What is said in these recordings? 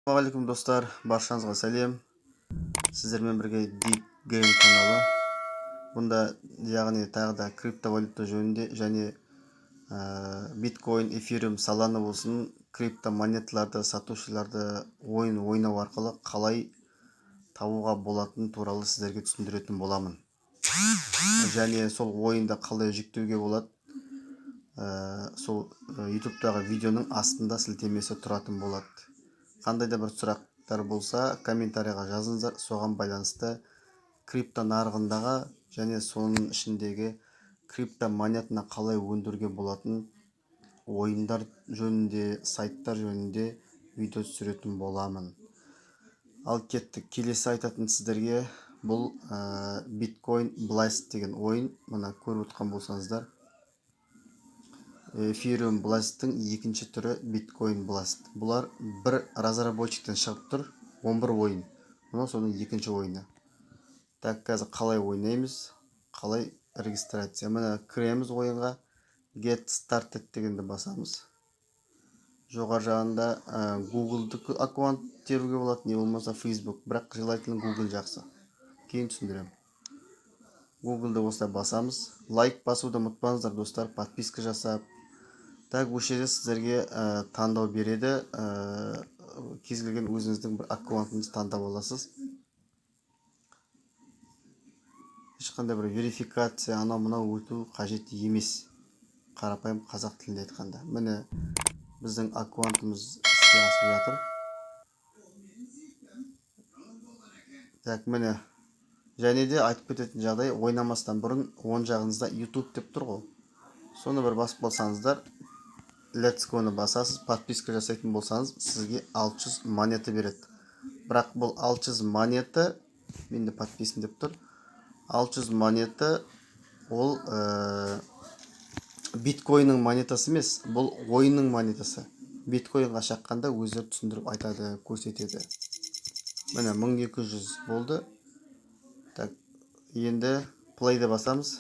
Ассалаумағалейкум, достар, баршаңызға сәлем. Сіздермен бірге Deep Game каналы. Бұнда, яғни, тағы да криптовалюта жөнінде және биткоин, эфириум, солана болсын, криптомонеталарды, сатушыларды ойын ойнау арқылы қалай табуға болатыны туралы сіздерге түсіндіретін боламын. Және сол ойынды қалай жүктеуге болады, сол ютубтағы видеоның астында сілтемесі тұратын болады. Қандай да бір сұрақтар болса, комментарийға жазыңыздар. Соған байланысты крипто нарығындағы және соның ішіндегі криптомонетаны қалай өндіруге болатын ойындар жөнінде, сайттар жөнінде видео түсіретін боламын. Ал кеттік. Келесі айтатын сіздерге бұл Bitcoin Blast деген ойын. Мына көріп отқан болсаңыздар, Ethereum Blast'тың екінші түрі Bitcoin Blast. Бұлар бір разработчиктен шығып тұр, 11 ойын. Мынау соның екінші ойыны. Так, қазір қалай ойнаймыз? Қалай регистрация? Міне, кіреміз ойынға. Get Started дегенді басамыз. Жоғары жағында Google-дікі аккаунт теруге болады, не болмаса Facebook. Бірақ желательно Google жақсы. Кейін түсіндіремін. Google-ды осылай басамыз. Лайк басуды ұмытпаңыздар, достар, подписка жасап. Так, осы жерде сіздерге таңдау береді. Кез келген өзіңіздің бір аккаунтыңызды таңдап аласыз. Ешқандай бір верификация, анау мынау өту қажет емес. Қарапайым қазақ тілінде айтқанда. Міне, біздің аккаунтымыз іске асып жатыр. Так, міне. Және де айтып кететін жағдай, ойнамастан бұрын оң жағыңызда YouTube деп тұр ғой. Соны бір басып қалсаңыздар, Let's Go-ны басасыз, подписка жасайтын болсаңыз, сізге 600 монета береді. Бірақ бұл 600 монета, менде подписан деп тұр, 600 монета ол биткоиннің монетасы емес, бұл ойынның монетасы. Биткоинға шаққанда өздері түсіндіріп айтады, көрсетеді. Міне, 1200 болды. Так, енді play'ді басамыз.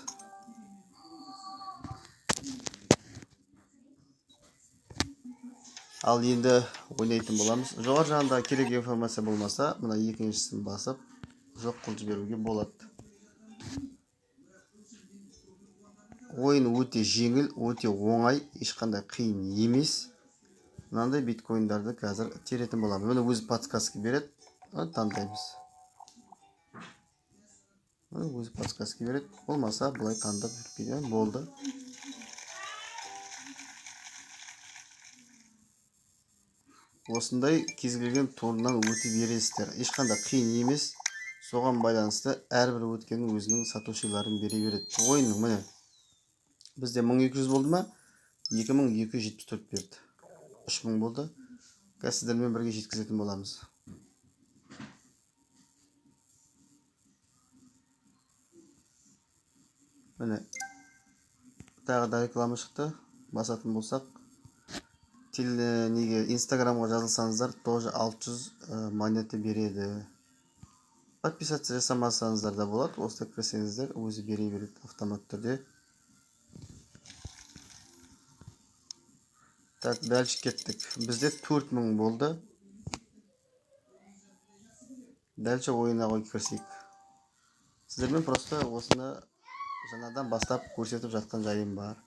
Ал енді ойнайтын боламыз. Жоғары жағында керек информация болмаса, мына екіншісін басып, жоқ қылып жіберуге болады. Ойын өте жеңіл, өте оңай, ешқандай қиын емес. Мынандай биткоиндарды қазір теретін боламыз. Міне, өзі подсказка береді, таңдаймыз. Міне, өзі подсказка береді. Болмаса, былай таңдап жүріп кетемін, болды. Осындай кез келген турынан өте бересіздер. Ешқандай қиын емес. Соған байланысты әрбір өткеннің өзінің сатушыларын бере береді. Ойынның міне бізде 1200 болды ма? 2274 берді. 3000 болды. Қазір сіздермен бірге жеткізетін боламыз. Міне, тағы да реклама шықты. Басатын болсақ, неге Инстаграмға жазылсаңыздар, тоже 600 монета береді. Подписаться жасамасаңыздар да болады. Осылай кірсеңіздер, өзі бере береді автомат түрде. Так, дальше кеттік. Бізде 4000 болды. Дальше ойынға қой кірсек. Сіздермен просто осыны жаңадан бастап көрсетіп жатқан жайым бар.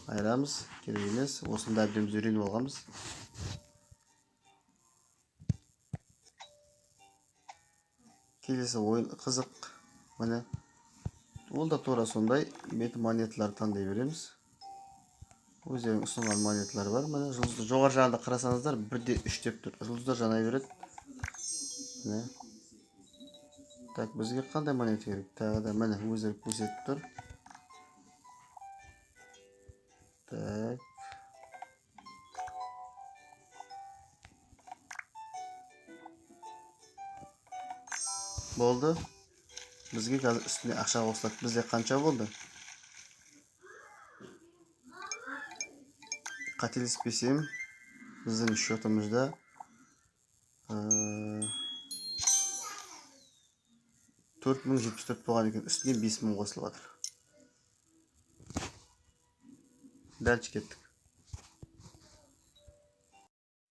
Айырамыз, керек емес. Осында әбден біз үйреніп алғанбыз. Келесі ойын қызық. Міне, ол да тура сондай. Бет монеталарды таңдай береміз. Өздерінің ұсынған монеталары бар. Міне, жұлдызды жоғары жағында қарасаңыздар, бірде үш деп тұр. Жұлдыздар жана береді. Міне. Так, бізге қандай монета керек? Тағы да міне өздері көрсетіп тұр. Так. Болды. Бізге қазір үстіне ақша қосылады. Бізде қанша болды? Қателеспесем, біздің счетымызда 4074 болған екен. Үстіне 5000 қосылып жатыр. Дальше кеттік.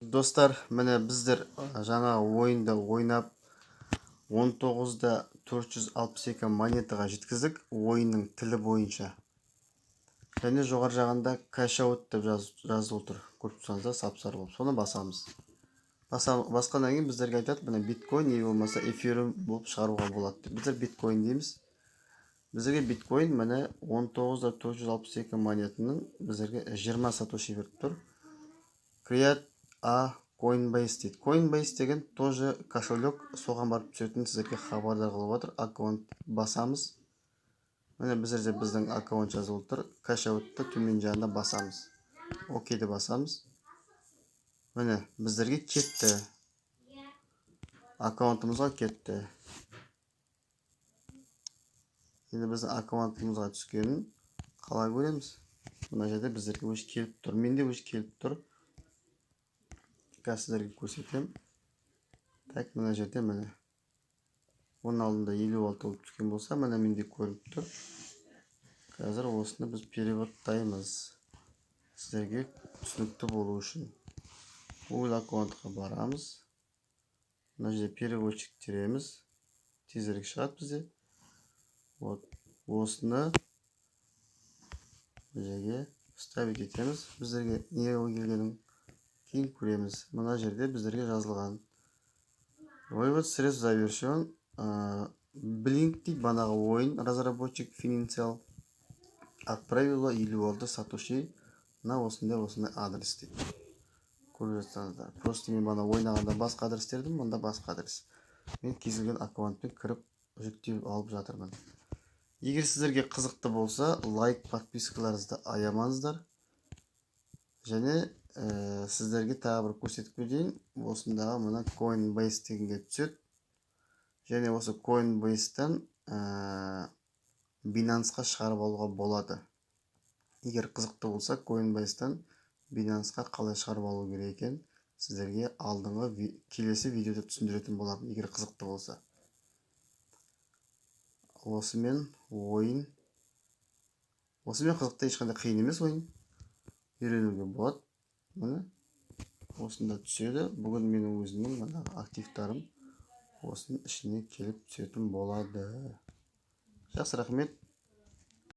Достар, міне, біздер жаңа ойынды ойнап, 19-да 462 монетаға жеткіздік ойынның тілі бойынша. Және жоғары жағында cash out деп жазылып тұр, көріп тұрсаңыздар, сап сары болып. Соны басамыз. Басқаннан кейін біздерге айтады, міне, биткоин не болмаса эфириум болып шығаруға болады деп. Біздер биткоин дейміз. Біздерге биткоин, міне, 19-да 462 монетаның біздерге 20 сатоши беріп тұр. Create a Coinbase дейді. Coinbase деген тоже кошелек, соған барып түсетінін сіздерге хабардар қылып жатыр. Аккаунт басамыз. Міне, біздерде біздің аккаунт жазылып тұр. Cash outты төмен жағында басамыз, окейді басамыз. Міне, біздерге кетті, аккаунтымызға кетті. Енді біздің аккаунтымызға түскенін қалай көреміз? Мына жерде біздерге уже келіп тұр, менде уже келіп тұр. Қазір сіздерге көрсетемін. Так, мына жерде, міне, оның алдында 56 болып түскен болса, міне, менде көрініп тұр. Қазір осыны біз переводтаймыз, сіздерге түсінікті болу үшін. Google аккаунтқа барамыз, мына жерде переводчик тереміз, тезірек шығады бізде. Вот осыны мына жерге вставить етеміз. Біздерге не келгенін кейін көреміз. Мына жерде біздерге жазылған: «Вывод средств завершен». Блинк дейді, банағы ойын разработчик Фининциал отправила 56 сатоши на осындай осындай адрес дейді. Көріп жатсаңыздар, просто мен бана ойнағанда басқа адрес тердім, мұнда басқа адрес. Мен кез келген аккаунтпен кіріп, жүктеп алып жатырмын. Егер сіздерге қызықты болса, лайк, подпискаларыңызды аямаңыздар. Және сіздерге тағы бір көрсетіп кетейін: осындағы мына Coinbase дегенге түседі және осы Coinbase'тен Binance'қа шығарып алуға болады. Егер қызықты болса, Coinbase'тен Binance'қа қалай шығарып алу керек екен, сіздерге алдыңғы келесі видеода түсіндіретін боламын, егер қызықты болса. Осымен ойын, осымен қызықты, ешқандай қиын емес ойын, үйренуге болады. Міне, осында түседі. Бүгін менің өзімнің мына активтарым осының ішіне келіп түсетін болады. Жақсы, рахмет.